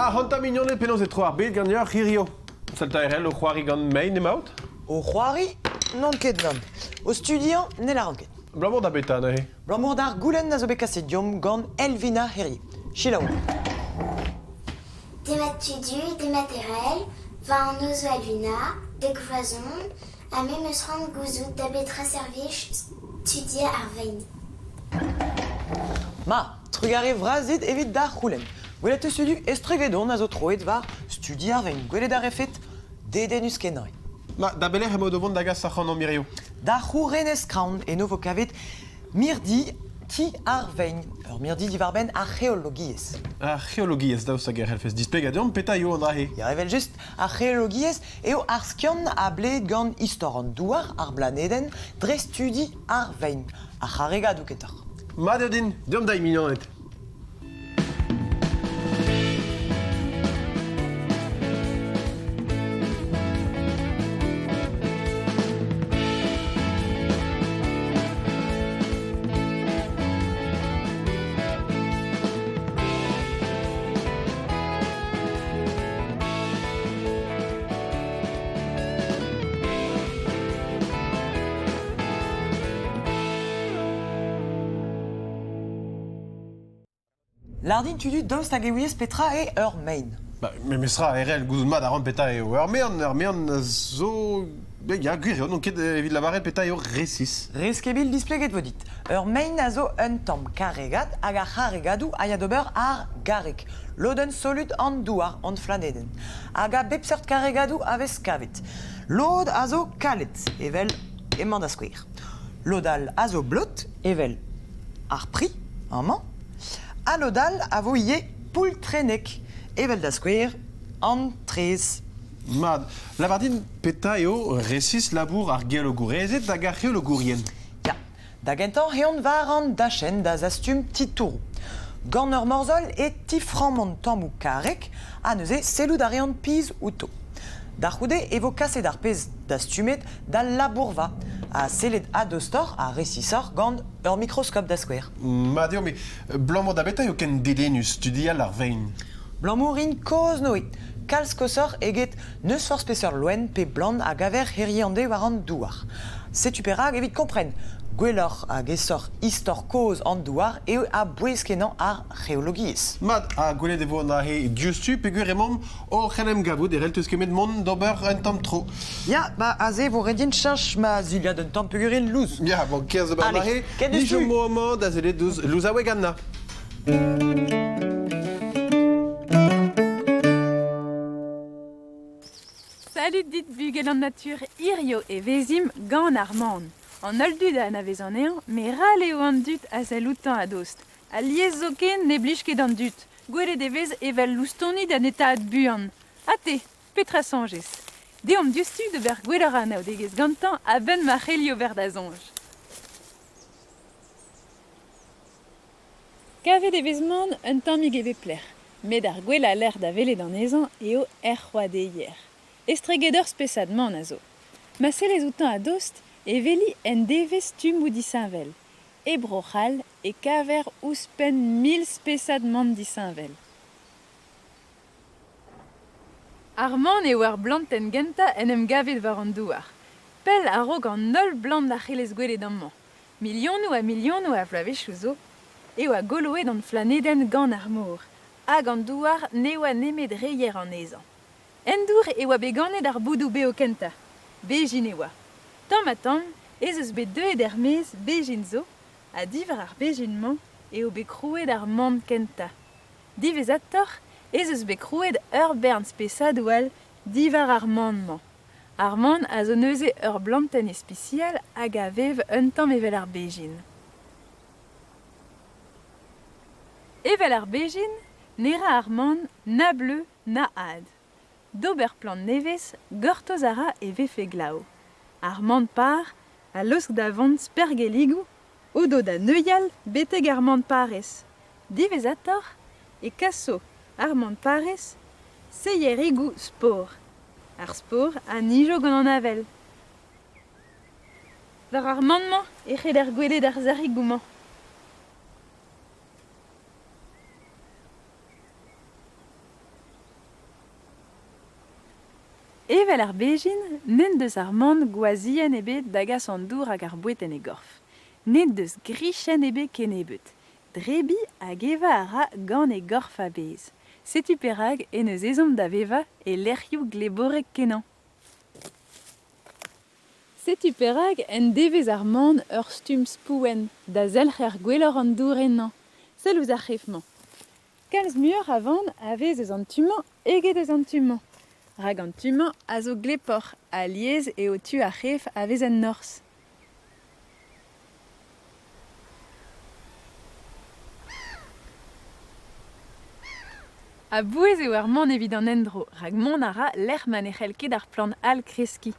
Ac'hanta mignoned, penaos e tro ar bed ganeoc'h hirio? Saltaerel o c'hoari gant mein emaout? O c'hoari? N'on ket nann. O studiañ ne lâran ket. Abalamour da betra neuze? Abalamour d'ar goulenn a zo bet kaset deomp gant Elvina Herrier. Selaouomp. Demat Tudu, demat Erel, va anv zo Elvina, dek vloaz on, ha me 'm eus c'hoant gouzout da betra servij studiañ ar vein. Ma, trugarez vras dit evit da c'houlenn. Gwelet eus Tudu, estregedon a zo troet war studi ar vein. Gwelet a refet dedennus-kenañ. Ma, da belec'h emaout o vont da gas ac'hanomp hiziv? Da c'hourenez Kraon, eno vo kavet Mirdi Ti ar Vein, ur mirdi diwar-benn ar c'heologiezh. Ar c'heologiezh, daoust hag e c'hellfes displegañ deomp petra eo an dra-se? Ya, evel-just, ar c'heologiezh eo ar skiant a bled gant istor an Douar, ar blanedenn, dre studi ar vein, ar c'harregadoù kentoc'h. Mat eo din, deomp da mignoned. Lardin tudu daoust hag e ouiez petra eo ur maen? Ba, memestra, RL, gouzout mat a ran petra eo ur mean. Ur mean zo... Ya, gwir eo, n'on ket evit lavaret petra eo resis. Resk-ebil displeget vo dit. Ur maen a zo un tamm karregad hag ar c'harregadoù a ya d'ober ar garreg, lodenn solut an douar, hon flanedenn. Hag a bep seurt karregadoù a vez kavet. Lod a zo kalet, evel emañ da skouer. Lod all a zo blot, evel ar pri, amañ. Ha lod all a vo ivez poultrennek, evel da skouer an traezh. Mat, lavar din petra eo resis labour ar geologourezed hag ar c'heologourien? Ya, da gentañ eont war an dachenn da zastum titouroù. Gant ur morzhol e tiframmont tammoù karreg ha neuze sellout a reont pizh outo. Da c'houde e vo kaset ar pezh dastumet d'al labourva ha sellet a-dostoc'h ha resisoc'h gant ur mikroskop da skouer. Mat eo, met 'blamour da betra eo ken dedennus studial ar vein? 'Blamour int kozh-noe, kalz koshoc'h eget n'eus forzh peseurt loen pe blant a gaver hiziv an deiz war an douar. Setu perak evit kompren gwelloc'h hag aesoc'h istor kozh an douar eo a-bouez-kenañ ar c'heologiezh. Mat, ha gwelet e vo an dra-se diouzhtu peogwir emaomp oc'h en em gavout e c'hell kemet mont d'ober un tamm tro. Ya, ba aze vo ret din cheñch ma zilhad un tamm peogwir int lous. Ya, bon, kerzh d'ober Allez, neuze. ken Ni deus tu. chomo amañ da sellet ouzh louzaoueg Anna. Salud dit bugel an natur, hirio e vezimp gant ar man. An holl dud a anavez anezhañ, met ral eo an dud a sell outañ a-dost. Alies zoken ne blij ket d'an dud. Gwelet e vez evel loustoni da netaat buan. Ha te, petra soñjez? Deomp diouzhtu d'ober gwelloc'h anaoudegezh gantañ a-benn ma c'helli ober da soñj. Kavet e vez man un tammig e bep lec'h, met ar gwellañ lec'h da welet anezhañ eo er c'hoadeier. Estreget ur spesad man a zo. Ma sellez outañ a-dost e weli en devez stummoù disheñvel. E Bro-C'hall e kaver ouzhpenn 1000 spesad man disheñvel. Ar man eo ar blantenn gentañ en em gavet war an douar. Pell a-raok an holl blant a c'hellez gwelet amañ. Milionoù ha milionoù a vloavezhioù zo e oa goloet an flanedenn gant ar mor, hag an douar ne oa nemet reier anezhañ. En dour e oa bet ganet ar boudoù bev kentañ. Bezhin e oa. Tamm-ha-tamm ez eus bet deuet er-maez bezhin zo, ha diwar ar bezhin-mañ eo bet krouet ar man kentañ. Diwezhatoc'h ez eus bet krouet ur bern spesadoù all diwar ar man-mañ. Ar man a zo neuze ur blantenn ispisial hag a vev un tamm evel ar bezhin. Evel ar bezhin, ne ra ar man na bleu na had. D'ober plant nevez, gortoz a ra e vefe glav. Ar man par a laosk da vont spergelligoù o do da neuial betek ar man parrez. Diwezhatoc'h e kaso ar man parrez seierigoù spor. Ar spor a nijo gant an avel. War ar man-mañ e c'heller gwelet ar sarigoù-mañ. Evel ar bezhin, n'en deus ar man gwazhienn ebet da gas an dour hag ar boued en e gorf. N'en deus grichenn ebet kennebeut. Drebiñ hag evañ a ra gant e gorf a-bezh. Setu perak en deus ezhomm da vevañ e lec'hioù gleborek-kenañ. Setu perak en devez ar man ur stumm spouenn da zelc'her gwelloc'h an dour ennañ. Sell ouzh ar c'hef-mañ. Kalz muioc'h a van a vez eus an tu-mañ eget eus an tu-mañ. Rak an tu-mañ a zo glepoc'h, alies eo tu ar c'hef a vez en norzh. A-bouez eo ar man evit an endro, rak mont a ra lec'h ma ne c'hell ket ar plant all kreskiñ.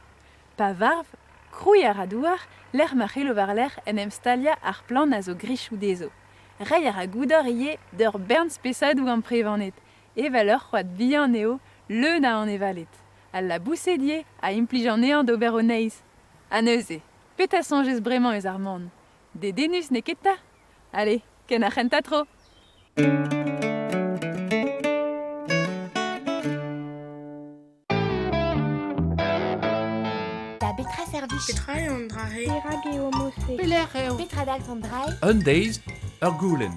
Pa varv, krouiñ a ra douar lec'h ma c'hello war-lerc'h en em staliañ ar plant a zo grichoù dezho. Reiñ a ra goudor ivez d'ur bern spesadoù amprevaned, evel ur c'hoad bihan eo, leun a anevaled. Al laboused ivez a implij anezhañ d'ober o neizh. Ha neuze, petra soñjez bremañ eus ar man? Dedennus n'eo ket 'ta? Allez, ken ar c'hentañ tro! Da betra servij? Petra eo an dra-se? Perak eo mod-se? Pelec'h eo? Petra dalv an dra-se? Un deiz, ur goulenn.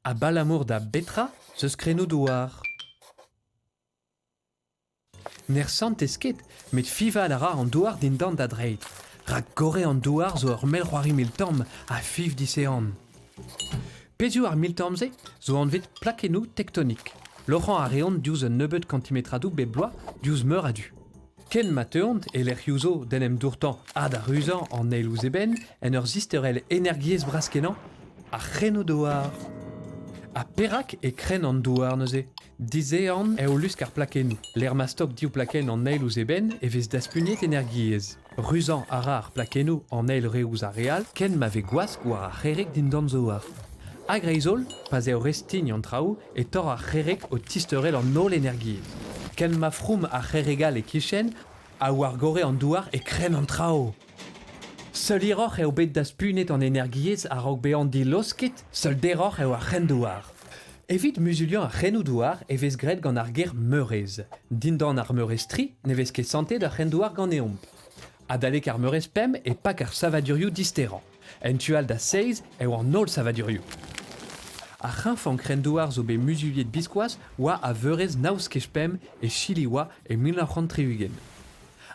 Abalamour da betra 'z eus krennoù-douar? N'er santez ket, met fiñval a ra an douar dindan da dreid. Rak gorre an douar zo ur mell c'hoari mil-tamm ha fiñv disehan. Pezhioù ar mil-tamm-se zo anvet plakennoù tektonik. Loc'hañ a reont diouzh un nebeud kantimetradoù bep bloaz diouzh meur a du. Ken ma teuont e lec'hioù zo d'en em dourtañ ha da ruzañ an eil ouzh eben en ur zisteurel energiezh bras-kenañ ar c'hrennoù-douar. Ha perak e kren an douar neuze? Dizehan eo lusk ar plakennoù. Lec'h ma stok div plakenn an eil ouzh eben e vez daspugnet energiezh. Ruzañ a ra ar plakennoù an eil re ouzh ar re all ken ma vez gwask war ar c'herreg dindan zouar. A-greiz-holl, pa'z eo re stign an traoù e torr ar c'herreg o tisteurel an holl energiezh. Ken ma froum ar c'herreg all e-kichen ha war gorre an douar e kren an traoù. Seul hiroc'h eo bet daspunet an energiezh a-raok bezañ dilosket, seul deroc'h eo ar c'hren-douar. Evit muzuliañ ar c'hrennoù-douar e vez graet gant ar ger meurez. Dindan ar meurez tri ne vez ket santet ar c'hren-douar ganeomp. Adalek ar meurez pemp e pak ar savadurioù disterañ. En tu all da seizh eo an holl savadurioù. Ar c'hreñfañ krenn-douar zo bet muzuliet biskoazh oa a veurez nav skej pemp e Chili oa e 1960.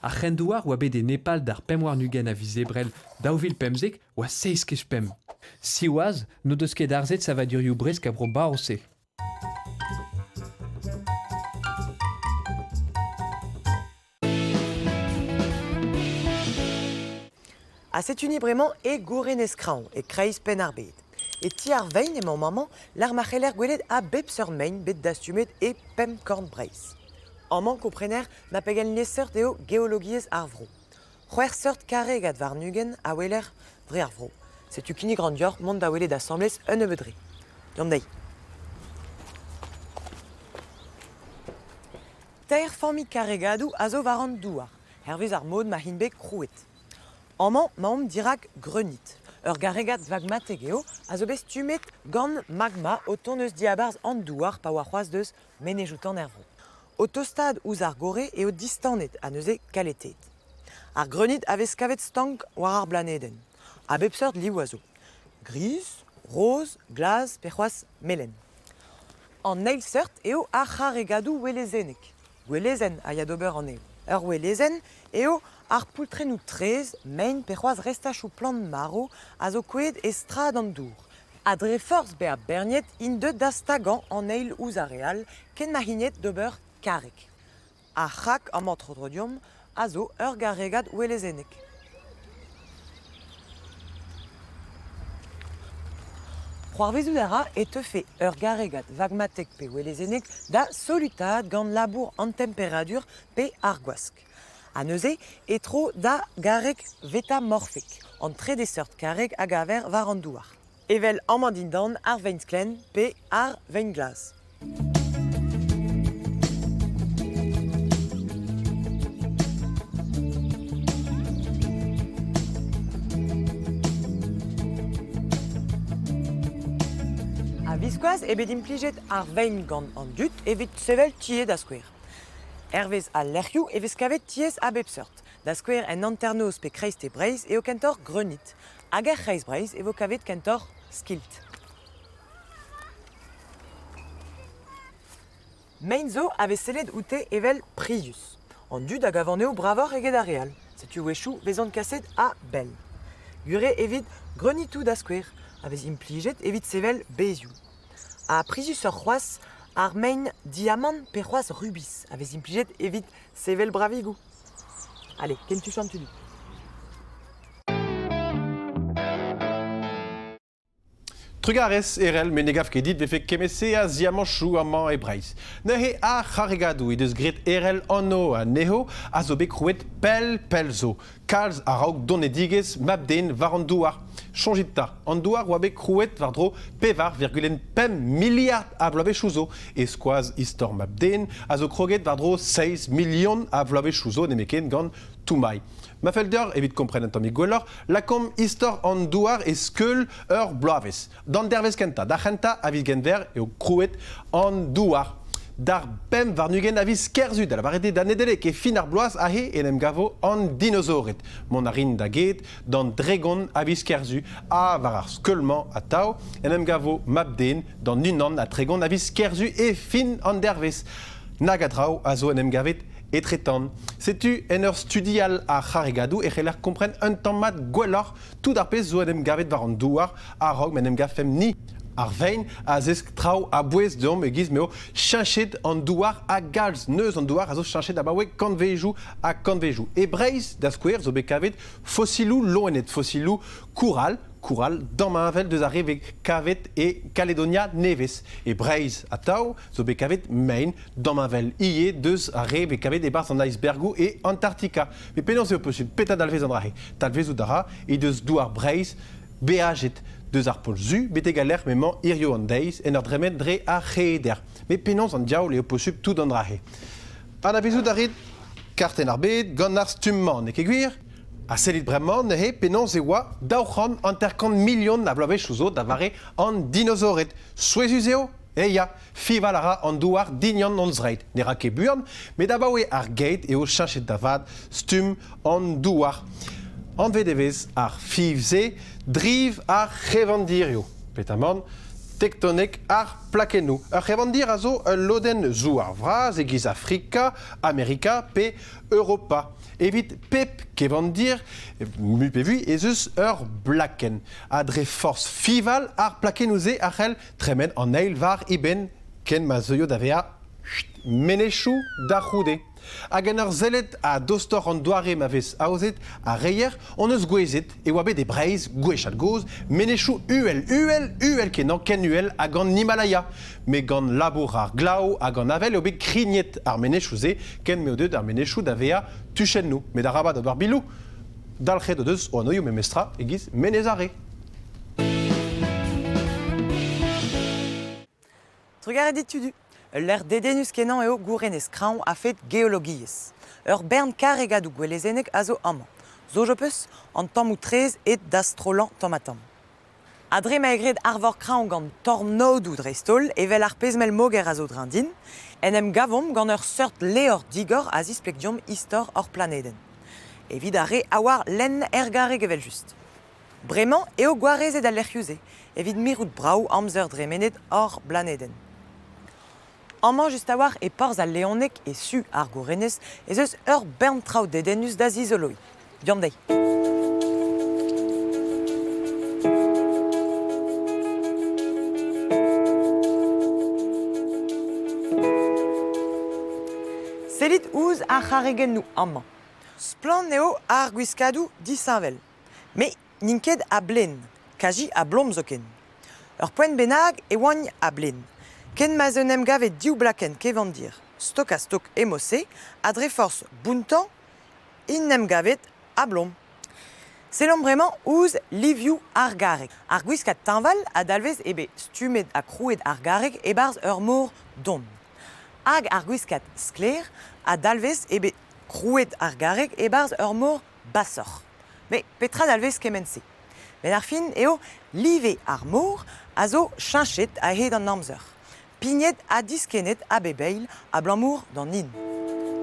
Ar c'hren-douar oa bet e Nepal d'ar 25 a viz Ebrel 2015 oa seizh kej pemp. Siwazh, n'o deus ket harzet savadurioù bresk a bro Baos-se. Ha setu-ni bremañ e Gourenez-Kraoñ, e-kreiz Penn-ar-Bed. E ti ar vein emañ amañ, lec'h ma c'heller gwelet a bep seurt mein bet dastumet e pemp korn Breizh. Amañ komprener na pegen liesseurt eo geologiezh ar vro. C'hwec'h seurt karregad warn-ugent a weler dre ar vro. Setu kinnig ran deoc'h mont da welet asambles un nebeud re. Deomp dezhi. Teir familh karregadoù a zo war an douar, hervez ar mod ma int bet krouet. Amañ 'maomp dirak Greunit. Ur garregad vagmatek eo a zo bet stummet gant magma o tont eus diabarzh an douar pa oa c'hoazh deus menezioù-tan er vro. O tostaat ouzh ar gorre eo distanet ha neuze kaletaet. Ar greunit a vez kavet stank war ar blanedenn. A bep seurt liv a zo. Griz, roz, glas pe c'hoazh melen. An eil seurt eo ar c'harregadoù ouelezennek. Gouelezenn a ya d'ober anezho. Ur ouelezenn eo ar poultrennoù traezh, mein pe c'hoazh restachoù plant marv a zo kouezhet e strad an dour. Ha dre forzh bezañ berniet int deuet da stagañ an eil ouzh ar re all ken ma higned d'ober karreg. Ar c'hrak amañ tro-dro deomp a zo ur garregad ouelezennek. C'hoarvezout a ra e teufe ur garregad vagmatek pe ouelezennek da solutaat gant labour an temperadur pe ar gwask. Ha neuze e tro da garreg vetamorfek, an trede seurt karreg a gaver war an douar. Evel amañ dindan ar vein-sklent pe ar vein-glas. A-viskoazh eo bet implijet ar vein gant an dud evit sevel tiez da skouer. Hervez al lec'hioù e vez kavet tiez a bep seurt. Da skouer en hanternoz pe kreisteiz Breizh eo kentoc'h greunit, hag er c'hreiz-Breizh e vo kavet kentoc'h skilt. Mein zo a vez sellet oute evel prizius. An dud a gav anezho bravoc'h eget ar re all. Setu a-wechoù 'vezont kaset a-bell. Gwir eo evit greunitoù da skouer, a vez implijet evit sevel bezioù. Ha priziusoc'h c'hoazh ar mein diamant pe c'hoazh rubis a vez implijet evit sevel bravigoù. Allez, ken tuchant tudu. Trugarez, Erell, met ne gav ket dit 'vefe kement-se a ziamañchoù amañ e Breizh. Neuze ar c'harregadoù he deus graet Erell anv anezho a zo bet krouet pell pell zo, kalz a-raok donedigezh mab-den war an douar. Soñjit 'ta, an douar oa bet krouet war-dro 4,5 miliard a vloavezhioù zo, e-skoaz istor mab-den a zo kroget war-dro 7 milion a vloavezhioù zo nemetken gant Toumaï. Ma fell deoc'h, evit kompren un tammig gwelloc'h, lakaomp istor an douar e skeul ur bloavezh. D'an dervezh kentañ, d'ar c'hentañ a viz Genver eo krouet an douar. D'ar 25 a viz Kerzu, da lavaret eo da Nedeleg, e fin ar bloaz aze en em gavo an dinozored. Mont a rin da get d'an dregont a viz Kerzu ha war ar skeul-mañ atav en em gavo mab-den d'an 31 a viz Kerzu e fin an dervezh. Nag a draoù a zo en em gavet Etretant, setu en ur studial ar c'harregadoù e c'heller kompren un tamm mat gwelloc'h tout ar pezh zo en em gavet war an douar a-raok m'en em gavfemp-ni. Ar vein a zesk traoù a-bouez deomp e-giz m'eo cheñchet an douar a galz neuz an douar a zo cheñchet abaoe kantvejoù ha kantvejoù. E Breizh, da skouer, zo bet kavet fosiloù loened, fosiloù koural, koural damheñvel deus ar re vez kavet e Kaledonia Nevez. E Breizh atav zo bet kavet mein damheñvel ivez deus ar re vez kavet e-barzh an icebergoù e Antarktika. Met penaos eo posubl? Petra dalvez an dra-se? Talvezout a ra he deus douar Breizh beajet deus ar pol Su betek al lec'h m'emañ hiziv an deiz en ur dremen dre ar c'heder. Met penaos an diaoul eo posubl tout an dra-se? Anavezout a rit kartenn ar bed gant ar stumm-mañ, n'eo ket gwir? Ha sellit bremañ neuze penaos e oa 250 milion a vloavezhioù zo da vare an dinozored. Souezhus eo? Eh ya, fiñval a ra an douar dignan hon zreid. Ne ra ket buan, met abaoe ar geit eo cheñchet da vat stumm an douar. Anvet e vez ar fiñv-se driv ar c'hevandirioù, petamant tektonek ar plakennoù. Ur c'hevandir a zo ul lodenn zouar vras e-giz Afrika, Amerika pe Europa. Evit pep kevandir, mui pe vui, ez eus ur blakenn. Ha dre forzh fiñval, ar plakennoù-se a c'hell tremen an eil war eben ken ma zeuio da vezañ menezioù da c'houde. Hag en ur sellet a-dostoc'h an doare ma vez aozet ar reier, hon eus gouezet e oa bet e Breizh gwechall-gozh menezioù uhel, uhel, uhel-kenañ, ken uhel hag an Himalaya. Met gant labour ar glav hag an avel eo bet krignet ar menezioù-se ken m'eo deuet ar menezioù da vezañ tuchennoù. Met arabat ober biloù, dalc'het o deus o anvioù memestra e-giz Menez Are. Trugarez dit Tudu. Ul lec'h dedennus-kenañ eo gourenez Kraoñ a-fet geologiezh. Ur bern karregadoù gouelezennek a zo amañ. Soñj ho peus? An tammoù traezh aet da strollañ tamm-ha-tamm. Ha dre ma eo graet arvor Kraoñ gant tornaodoù dreist-holl, evel ar pezh mell moger a zo dreñ din, en em gavomp gant ur seurt levr digor a zispleg deomp istor hor planedenn. Evit ar re a oar lenn er garreg evel-just. Bremañ eo gwarezet al lec'hioù-se evit mirout brav amzer dremenet hor blanedenn. Amañ just a-walc'h e porzh al Leoneg e su ar gourenez ez eus ur bern traoù dedennus da zizoloiñ. Deomp dezhi. Sellit ouzh ar c'harregennoù amañ. Splann eo ar gwiskadoù disheñvel. Met n'int ket a-blen, kazi a-blom zoken. Ur poent bennak e oant a-blen, ken ma'z en em gave div blakenn kevandir stok-ha-stok e mod-se ha dre forzh bountañ int 'n em gavet a-blom. Sellomp bremañ ouzh livioù ar garreg. Ar gwiskad teñval a dalvez eo bet stummet ha krouet ar garreg e-barzh ur mor don. Hag ar gwiskad sklaer a dalvez eo bet krouet ar garreg e-barzh ur mor basoc'h. Met petra dalvez kement-se? Met ar fin eo live ar mor a zo cheñchet a-hed an amzer, pignet ha diskennet a bep eil abalamour d'an hin.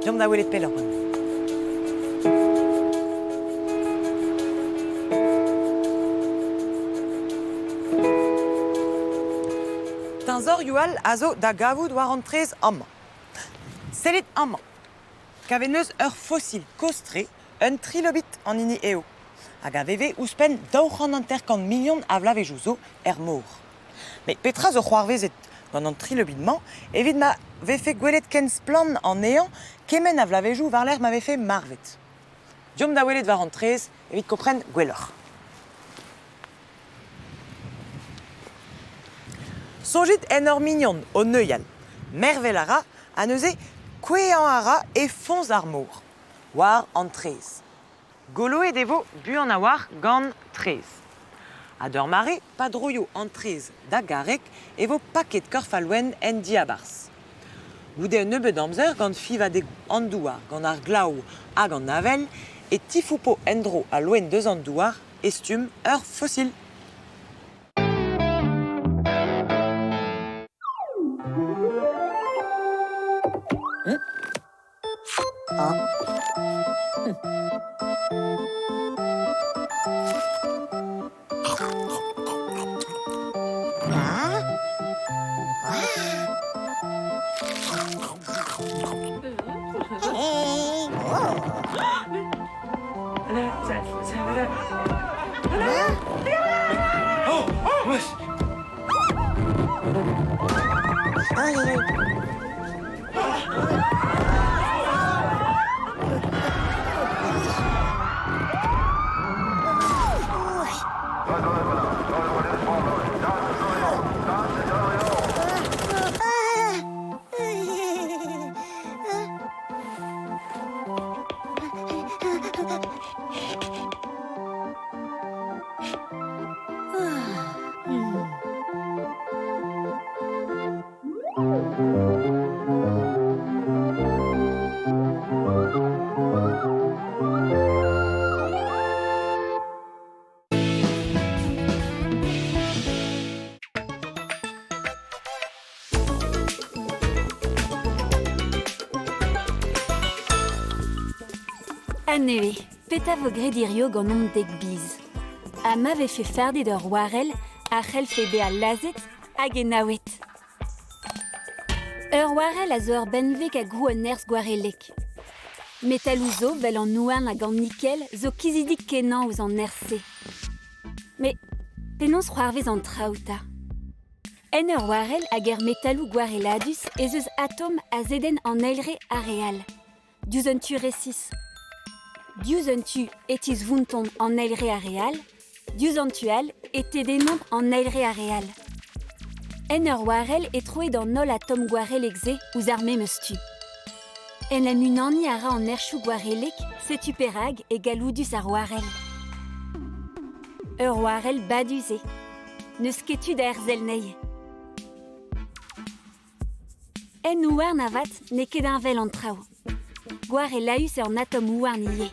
Deomp da welet pelloc'h bremañ. Teñzorioù all a zo da gavout war an traezh amañ. Sellit amañ. Kavet 'neus ur fosil kozh-tre, un trilobit an hini eo, hag a veve ouzhpenn 250 milion a vloavezhioù zo er mor. Met petra zo c'hoarvezet gant an trilobit-mañ evit ma vefe gwelet ken splann anezhañ kement a vloavezhioù war-lerc'h ma vefe marvet? Deomp da welet war an traezh evit kompren gwelloc'h. Soñjit en ur mignon o neuial. Mervel a ra ha neuze kouezhañ a ra e foñs ar mor, war an traezh. Goloet e vo buan a-walc'h gant traezh. Ha d'ur mare, pa droio an traezh da garreg e vo paket korf al loen en diabarzh. Goude un nebeud amzer gant fiñvadegoù an douar, gant ar glav hag an avel, e tifoupo en-dro al loen deus an douar e stumm ur fosil. Ha neuze, petra vo graet hirio gant hon dek biz? Ha ma vefe fardet ur warell a c'hellfe bezañ lazhet hag enaouet. Ur warell a zo ur benveg a grou un nerzh gwarellek. Metaloù zo, 'vel an houarn hag an nikel, zo kizidik-kenañ ouzh an nerzh-se. Met penaos c'hoarvez an traoù 'ta? En ur warell hag er metaloù gwarelladus ez eus atom a zedenn an eil re ar re all. Diouzh un tu resis. Diouzh un tu e tizvountont an eil re ar re all, diouzh an tu all e tedennont an eil re ar re all. En ur warell e troe d'an holl atom gwarellek-se ouzh ar memes tu. En em unaniñ a ra an erchoù gwarellek, setu perak e galloudus ar warell. Ur warell badus eo. N'eus ket tu da herzel anezhi. En houarn avat n'eo ket heñvel an traoù. Gwarellahus eo an atom houarn ivez.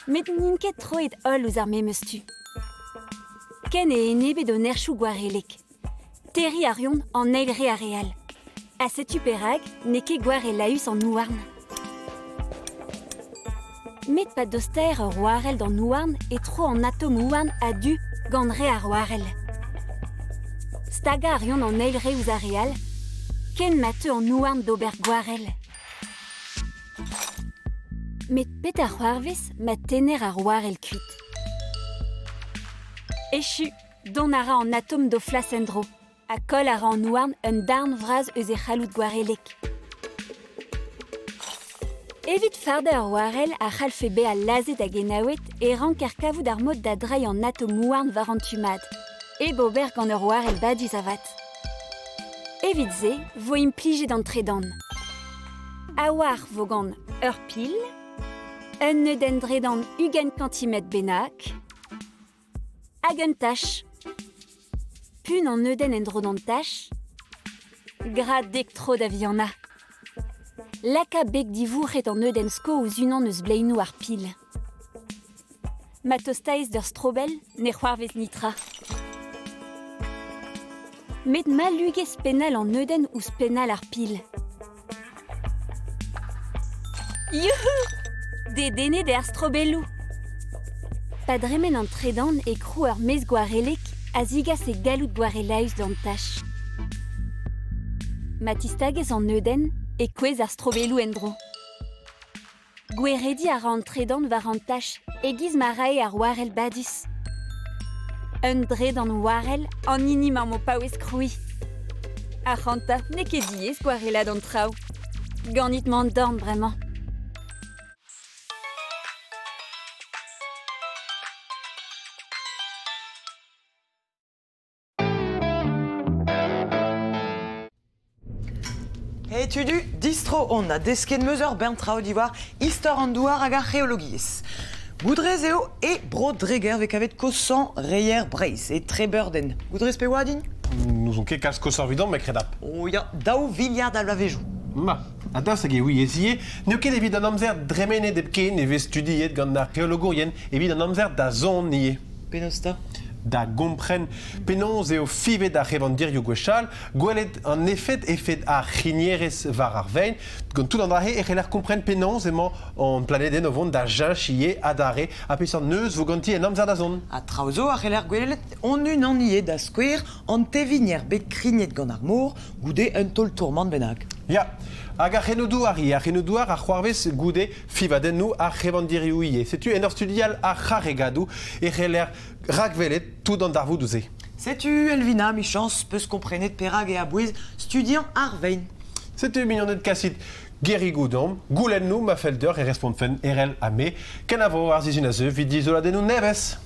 Met n'int ket troet holl ouzh ar memes tu. Ken e enebet o nerzhioù gwarellek. Terriñ a reont an eil re ar re all. Ha setu perak n'eo ket gwarellahus an houarn. Met pa dostaer ur warell d'an houarn e tro an atom houarn a-du gant re ar warell. Stagañ a reont an eil re ouzh ar re all, ken ma teu an houarn d'ober gwarell. Met petra c'hoarvez ma tenner ar warell kuit? Echu, dont a ra an atom d'o flas en-dro. Ha koll a ra an houarn un darn vras eus e c'halloud gwarellek. Evit fardañ ur warell a c'hallfe bezañ lazhet hag enaouet e ranker kavout ar mod da dreiñ an atom houarn war an tu mat, hep ober gant ur warell badus avat. Evit se vo implijet an tredan. A-walc'h vo gant ur pil, un neudenn dredan 20 kantimetr bennak, Hag un tach. Pun an neudenn en-dro d'an tach. Gra dek tro da vihanañ. Laka beg divourc'het an neudenn sko ouzh unan eus bleinoù ar pil. Ma tostaez d'ur strobell, ne c'hoarvez netra. Met ma lugez pennal an neudenn ouzh pennal ar pil. Youhou! Dedennet eo ar strobelloù. Pa dremen an tredan e krou ur maez gwarellek a zigas e galloud gwarelaus d'an tach. Ma tistagez an neudenn e kouezh ar strobelloù en-dro. Gwerediñ a ra an tredan war an tach e-giz ma rae ar warell badus. Un dredan warell an hini 'maomp o paouez krouiñ. Ac'hanta, n'eo ket diaes gwarellat an traoù. Ganit 'mañ an dorn bremañ. Hey tudu, distro on ha desket 'm eus ur bern traoù diwar istor an douar hag ar c'heologiezh. Goudrez eo e Bro-Dreger vez kavet kosañ reier Breizh, e Trebeurden. Goudrez pe oa din? N'ouzon ket kalz koshoc'h evidon, met kredap. Oh ya, daou viliard a bloavezhioù. Ma, ha daoust hag e ouiez ivez, n'eo ket evit an amzer dremenet hepken e vez studiet gant ar geologourien evit an amzer da zont ivez. Penaos 'ta? Da gompren penaos eo fivet ar c'hevandirioù gwechall, gwelet an efed efed ar c'hrignerezh war ar vein. Gant tout an dra-se e c'heller kompren penaos emañ an planedenn o vont da cheñch ivez adarre ha peseurt neuz vo ganti en amzer da zont. Ha traoù zo a c'heller gwelet hon-unan ivez, da skouer an tevinier bet krignet gant ar mor goude un taol-tourmant bennak. Ya, hag ar c'henoù-douar ivez. Ar c'henoù-douar a c'hoarvez goude fivadennoù ar c'hevandirioù ivez. Setu en ur studial ar c'harregadoù e c'heller rakwelet tout an darvoudoù-se. Setu, Elvina, 'michañs 'peus komprenet perak eo a-bouez studiañ ar vein. Setu mignoned kasit gerigoù deomp, goulennoù ma fell deoc'h e respontfen Erell ha me. Kenavo ar sizhun a zeu evit dizoladennoù nevez.